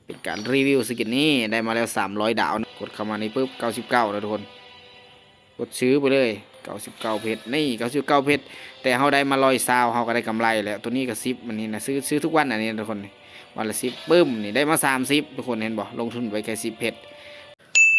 ເປັນການຣີວິວສະກິນນີ້ ໄດ້ມາແລ້ວສາມຮ້ອຍດາວນະ. ກົດເຂົ້າມານີ້ປຶບ ເກົ້າສິບເກົ້ານະທຸກຄົນ. ກົດຊື້ໄປເລີຍ ເກົ້າສິບເກົ້າເພັດ. ນີ້ ເກົ້າສິບເກົ້າເພັດ ແຕ່ເຮົາໄດ້ມາຮ້ອຍຊາວ ເຮົາກໍໄດ້ກຳໄລແລ້ວ. ຕົວນີ້ກໍສິບ ອັນນີ້ນະ ຊື້ ຊື້ທຸກວັນ ອັນນີ້ນະທຸກຄົນ. ວັນລະສິບ ປຶ້ມ ນີ້ໄດ້ມາສາມສິບ ທຸກຄົນເຫັນບໍ່? ລົງທຶນໄປແຄ່ສິບເພັດ.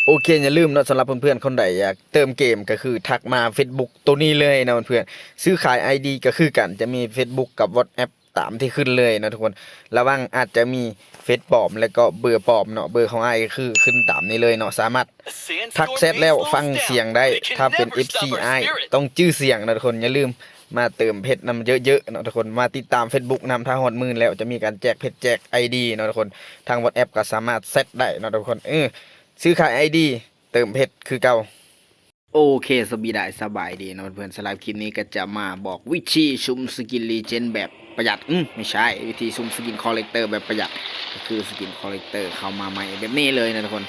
ໂອເຄ ຢ່າລືມເນາະ ສຳລັບເພື່ອນໆຄົນໃດຢາກເຕີມເກມ ກໍຄືທັກມາເຟສບຸກໂຕນີ້ເລີຍເນາະເພື່ອນໆ. ຊື້ຂາຍໄອດີກໍຄືກັນ ຈະມີເຟສບຸກກັບວັອດແອັບ ຕາມທີ່ຂຶ້ນເລີຍເນາະທຸກຄົນ. ລະວັງອາດຈະມີເຟສປອມ ແລະກໍເບີປອມເນາະ. ເບີຂອງອ້າຍກໍຄືຂຶ້ນຕາມນີ້ເລີຍເນາະ. ສາມາດທັກແຊັດແລ້ວຟັງສຽງໄດ້. ຖ້າເປັນເອັຟຊີອ້າຍຕ້ອງຈື່ສຽງເນາະທຸກຄົນ. ຢ່າລືມມາເຕີມເພັດນຳເຍີະໆເນາະທຸກຄົນ. ມາຕິດຕາມເຟສບຸກນຳ. ຖ້າຮອດໝື່ນແລ້ວຈະມີການແຈກເພັດແຈກໄອດີເນາະທຸກຄົນ. ທາງວັອດແອັບກໍສາມາດແຊັດໄດ້ເນາະທຸກຄົນ. ເອີ ຊື້ຂາຍໄອດີ ເຕີມເພັດຄືເກົ່າ. ໂອເຄ ສະບາຍດີ ສະບາຍດີເນາະເພື່ອນໆ. ສຳລັບຄລິບນີ້ກໍຈະມາບອກວິທີຊຸ່ມສະກິນລີເຈນແບບປະຢັດ ອືມ ບໍ່ໃຊ່ ວິທີຊຸ່ມສະກິນຄອລເລັກເຕີແບບປະຢັດ ກໍຄືສະກິນຄອລເລັກເຕີເຂົ້າມາໃໝ່ແບບນີ້ເລີຍນະທຸກຄົນ.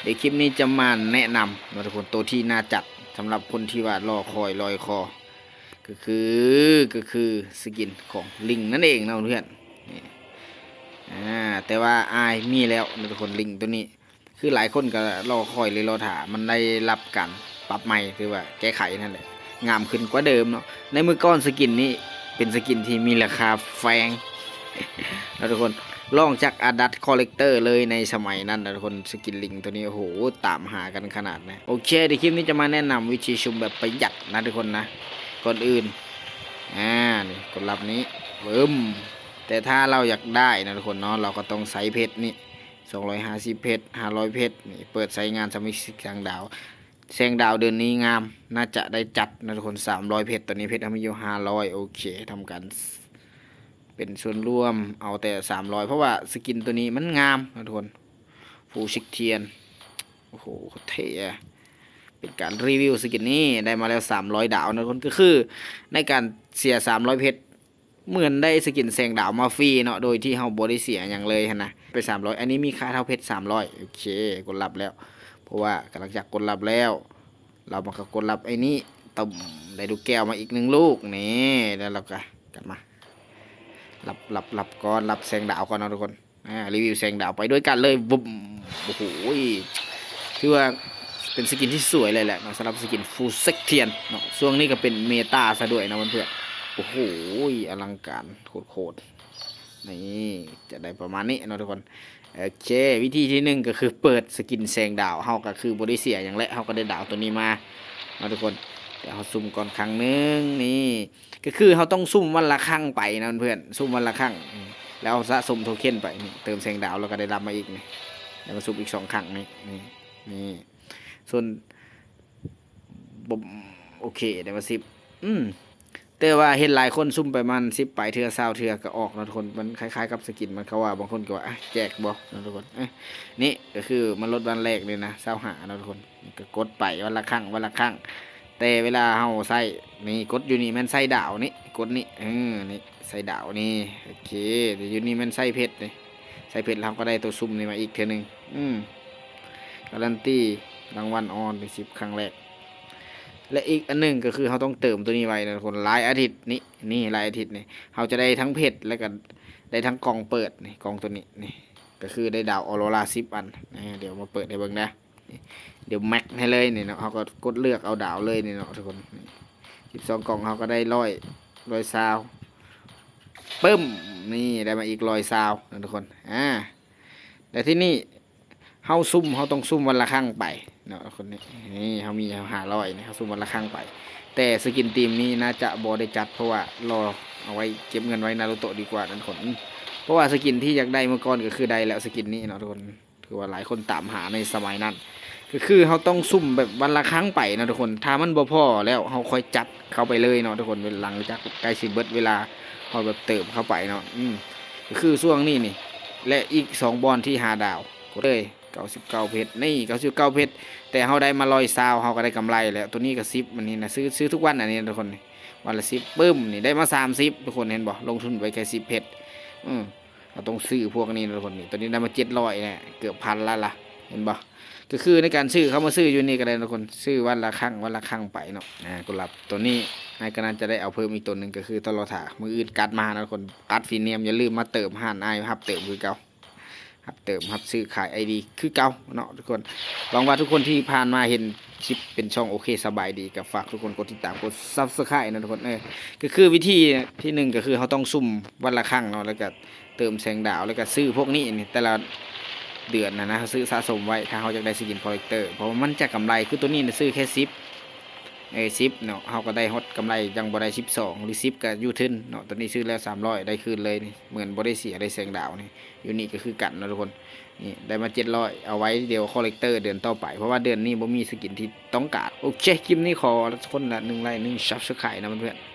ໃນຄລິບນີ້ຈະມາແນະນຳເນາະທຸກຄົນ ໂຕທີ່ໜ້າຈັດສຳລັບຄົນທີ່ວ່າລໍຄອຍລອຍຄໍ ກໍຄື ກໍຄືສະກິນຂອງລິງນັ້ນເອງເນາະເພື່ອນ. ນີ້ ອາ ແຕ່ວ່າອ້າຍມີແລ້ວເນາະທຸກຄົນ ລິງໂຕນີ້. ຄືຫຼາຍຄົນກໍລໍຄອຍ ຫຼື ລໍຖ້າມັນໄດ້ຮັບການປັບໃໝ່ ຫຼືວ່າແກ້ໄຂນັ້ນແຫຼະ ງາມຂຶ້ນກວ່າເດີມເນາະ. ໃນມື້ກ່ອນສະກິນນີ້ເປັນສະກິນທີ່ມີລາຄາແພງເນາະທຸກຄົນ ລອງຈາກອາດັດຄອລເລັກເຕີເລີຍໃນສະໄໝນັ້ນນະທຸກຄົນ. ສະກິນລິງໂຕນີ້ ໂອ້ໂຫ ຕາມຫາກັນຂະໜາດນະ. ໂອເຄ ໃນຄລິບນີ້ຈະມາແນະນຳວິທີຊຸ່ມແບບປະຢັດນະທຸກຄົນນະ. ກ່ອນອື່ນ ອາ ນີ້ ກົດລັບນີ້ ປຶ້ມ. ແຕ່ຖ້າເຮົາຢາກໄດ້ນະທຸກຄົນເນາະ ເຮົາກໍຕ້ອງໃຊ້ເພັດນີ້ ສອງຮ້ອຍຫ້າສິບເພັດ ຫ້າຮ້ອຍເພັດ ນີ້ ເປີດໃຊ້ງານສະມາຊິກແສງດາວ. ແສງດາວເດືອນນີ້ງາມ ໜ້າຈະໄດ້ຈັດນະທຸກຄົນ. ສາມຮ້ອຍເພັດ ຕອນນີ້ເພັດເຮົາມີຢູ່ຫ້າຮ້ອຍ. ໂອເຄ ທຳການເປັນສ່ວນລວມ ເອົາແຕ່ສາມຮ້ອຍ ເພາະວ່າສະກິນໂຕນີ້ມັນງາມນະທຸກຄົນ. ຟູຊິກທຽນ ໂອ້ໂຫ ໂຄດເທ່. ເປັນການຣີວິວສະກິນນີ້ ໄດ້ມາແລ້ວສາມຮ້ອຍດາວນະທຸກຄົນ. ກໍຄືໃນການເສຍສາມຮ້ອຍເພັດ ເໝືອນໄດ້ສະກິນແສງດາວມາຟຣີເນາະ ໂດຍທີ່ເຮົາບໍ່ໄດ້ເສຍຫຍັງເລີຍຫັ້ນນະ. ໄປສາມຮ້ອຍ ອັນນີ້ມີຄ່າເທົ່າເພັດສາມຮ້ອຍ. ໂອເຄ ກົດລັບແລ້ວ ເພາະວ່າກຳລັງຈະກົດລັບແລ້ວ. ເຮົາມາກໍກົດລັບໄອ້ນີ້ ປຶ້ມ ໄດ້ລູກແກ້ວມາອີກໜຶ່ງລູກ. ນີ້ ແລ້ວເຮົາກໍກັບມາ ລັບ ລັບ ລັບກ່ອນ ລັບແສງດາວກ່ອນເນາະທຸກຄົນ. ອາ ຣີວິວແສງດາວໄປດ້ວຍກັນເລີຍ ວຶບ. ໂອ້ໂຫ ຖືວ່າເປັນສະກິນທີ່ສວຍເລີຍແຫຼະເນາະ ສຳລັບສະກິນຟູຊິກທຽນເນາະ. ຊ່ວງນີ້ກໍເປັນເມຕາຊະດ້ວຍເນາະເພື່ອນໆ. ໂອ້ໂຫ ອະລັງການໂຄດໆ. ນີ້ ຈະໄດ້ປະມານນີ້ເນາະທຸກຄົນ. ໂອເຄ ວິທີທີໜຶ່ງກໍຄືເປີດສະກິນແສງດາວ ເຮົາກໍຄືບໍ່ໄດ້ເສຍຫຍັງແຫຼະ ເຮົາກໍໄດ້ດາວໂຕນີ້ມາເນາະທຸກຄົນ. ດຽວເຮົາຊຸ່ມກ່ອນຄັ້ງໜຶ່ງ ນີ້ ກໍຄືເຮົາຕ້ອງຊຸ່ມວັນລະຄັ້ງໄປນະເພື່ອນ ຊຸ່ມວັນລະຄັ້ງ ແລ້ວເຮົາສະສົມໂທເຄັນໄປ. ນີ້ ເຕີມແສງດາວ ແລ້ວກໍໄດ້ຮັບມາອີກນີ້ ແລ້ວມາຊຸ່ມອີກສອງຄັ້ງນີ້ ນີ້ ນີ້ ສ່ວນ ບໍ່ ໂອເຄ ໄດ້ມາສິບ ອືມ ແຕ່ວ່າເຫັນຫຼາຍຄົນຊຸ່ມໄປປະມານສິບປາຍເທື່ອ ຊາວເທື່ອກໍອອກເນາະທຸກຄົນ. ມັນຄ້າຍໆກັບສະກິນມັນ ເຂົາວ່າບາງຄົນກໍວ່າ ອາ ແຈກບໍ່ເນາະທຸກຄົນ. ອາ ນີ້ກໍຄືມາລົດວັນແລກນີ້ນະ ຊາວຫ້າເນາະທຸກຄົນ. ກໍກົດໄປວັນລະຄັ້ງ ວັນລະຄັ້ງ ແຕ່ເວລາເຮົາໃຊ້ ນີ້ ກົດຢູ່ນີ້ແມ່ນໃສ່ດາວນີ້ ກົດນີ້ ເອີ ນີ້ໃສ່ດາວນີ້. ໂອເຄ ແຕ່ຢູ່ນີ້ແມ່ນໃສ່ເພັດນີ້ ໃສ່ເພັດ ເຮົາກໍໄດ້ໂຕຊຸ່ມນີ້ມາອີກເທື່ອໜຶ່ງ. ອືມ ກາຣັນຕີລາງວັນອອນສິບຄັ້ງແລກ. ແລະ ອີກອັນໜຶ່ງກໍຄືເຮົາຕ້ອງເຕີມໂຕນີ້ໄວ້ນະທຸກຄົນ ລາຍອາທິດນີ້ ນີ້ລາຍອາທິດນີ້ ເຮົາຈະໄດ້ທັງເພັດ ແລ້ວກໍໄດ້ທັງກ່ອງເປີດນີ້ ກ່ອງໂຕນີ້ນີ້ ກໍຄືໄດ້ດາວອໍໂຣລາສິບອັນ. ດຽວມາເປີດໃຫ້ເບິ່ງນະ ດຽວແມັກໃຫ້ເລີຍນີ້ເນາະ ເຮົາກໍກົດເລືອກເອົາດາວເລີຍນີ້ເນາະທຸກຄົນ. ສິບສອງກ່ອງ ເຮົາກໍໄດ້ຮ້ອຍ ຮ້ອຍຊາວ ປຶ້ມ ນີ້ໄດ້ມາອີກຮ້ອຍຊາວນະທຸກຄົນ. ອາ ແຕ່ທີ່ນີ້ເຮົາຊຸ່ມ ເຮົາຕ້ອງຊຸ່ມວັນລະຄັ້ງໄປເນາະຄົນນີ້. ນີ້ເຮົາມີຫ້າຮ້ອຍນີ້ ເຮົາຊຸ່ມວັນລະຄັ້ງໄປ ແຕ່ສະກິນທີມນີ້ໜ້າຈະບໍ່ໄດ້ຈັດ ເພາະວ່າລໍເອົາໄວ້ເກັບເງິນໄວ້ນາຣູໂຕະດີກວ່ານະທຸກຄົນ. ເພາະວ່າສະກິນທີ່ຢາກໄດ້ເມື່ອກ່ອນກໍຄືໄດ້ແລ້ວ ສະກິນນີ້ເນາະທຸກຄົນ ຄືວ່າຫຼາຍຄົນຕາມຫາໃນສະໄໝນັ້ນ ກໍຄືເຮົາຕ້ອງຊຸ່ມແບບວັນລະຄັ້ງໄປເນາະທຸກຄົນ. ຖ້າມັນບໍ່ພໍແລ້ວ ເຮົາຄ່ອຍຈັດເຂົ້າໄປເລີຍເນາະທຸກຄົນ ຫຼັງຈາກໃກ້ຊິເບິດເວລາ ເຮົາແບບເຕີມເຂົ້າໄປເນາະ. ອືມ ກໍຄືຊ່ວງນີ້ນີ້ ແລະ ອີກສອງບ່ອນທີ່ຫາດາວ ກົດເລີຍ ເກົ້າສິບເກົ້າເພັດ ນີ້ ເກົ້າສິບເກົ້າເພັດ ແຕ່ເຮົາໄດ້ມາຮ້ອຍຊາວ ເຮົາກໍໄດ້ກຳໄລແລ້ວ. ໂຕນີ້ກໍສິບ ອັນນີ້ນະ ຊື້ ຊື້ທຸກວັນ ອັນນີ້ນະທຸກຄົນ. ວັນລະສິບ ປຶ້ມ ນີ້ໄດ້ມາສາມສິບ ທຸກຄົນເຫັນບໍ່? ລົງທຶນໄປແຄ່ສິບເພັດ. ອືມ ເຮົາຕ້ອງຊື້ພວກນີ້ນະທຸກຄົນ. ນີ້ ໂຕນີ້ໄດ້ມາເຈັດຮ້ອຍແລ້ວ ເກືອບພັນແລ້ວລະ ເຫັນບໍ່? ກໍຄືໃນການຊື້ ເຂົ້າມາຊື້ຢູ່ນີ້ກໍໄດ້ນະທຸກຄົນ ຊື້ວັນລະຄັ້ງ ວັນລະຄັ້ງໄປເນາະ. ອາ ກົດລັບ ໂຕນີ້ອ້າຍກໍໜ້າຈະໄດ້ເອົາເພີ່ມອີກໂຕໜຶ່ງ ກໍຄືຕ້ອງລໍຖ້າມື້ອື່ນກາດມານະທຸກຄົນ. ກາດຟຣີນຽມ ຢ່າລືມມາເຕີມຮ້ານອ້າຍ ຮັບເຕີມຄືເກົ່າ. ຮັບເຕີມ ຮັບຊື້ຂາຍ ໄອ ດີ ຄືເກົ່າເນາະທຸກຄົນ. ຫວັງວ່າທຸກຄົນທີ່ຜ່ານມາເຫັນຄລິບເປັນຊ່ອງໂອເຄສະບາຍດີ ກໍຝາກທຸກຄົນກົດຕິດຕາມ ກົດ Subscribe ນະທຸກຄົນ. ເອີ ກໍຄືວິທີທີໜຶ່ງ ກໍຄືເຮົາຕ້ອງສຸ່ມວັນລະຄັ້ງເນາະ ແລ້ວກໍເຕີມແສງດາວ ແລ້ວກໍຊື້ພວກນີ້ນີ້ ແຕ່ລະເດືອນນະນະ ເຮົາຊື້ສະສົມໄວ້ ຖ້າເຮົາຢາກໄດ້ Skin Collector ເພາະວ່າມັນຈະກຳໄລ. ຄືໂຕນີ້ນະຊື້ແຄ່ສິບ ເອີ ສິບເນາະ ເຮົາກໍໄດ້ຮອດກຳໄລ ຍັງບໍ່ໄດ້ສິບສອງ ຫຼື ສິບກໍຢູ່ທຶນເນາະ. ໂຕນີ້ຊື້ແລ້ວສາມຮ້ອຍ ໄດ້ຄືນເລີຍນີ້ ເໝືອນບໍ່ໄດ້ເສຍເລີຍ ແສງດາວນີ້. ຢູ່ນີ້ກໍຄືກັນເນາະທຸກຄົນ. ນີ້ໄດ້ມາເຈັດຮ້ອຍ ເອົາໄວ້ດຽວ Collector ເດືອນຕໍ່ໄປ ເພາະວ່າເດືອນນີ້ບໍ່ມີ Skin ທີ່ຕ້ອງການ. ໂອເຄ ຄລິບນີ້ຂໍຄົນລະໜຶ່ງໄລຄ໌ ໜຶ່ງ Subscribe ນະເພື່ອນໆ.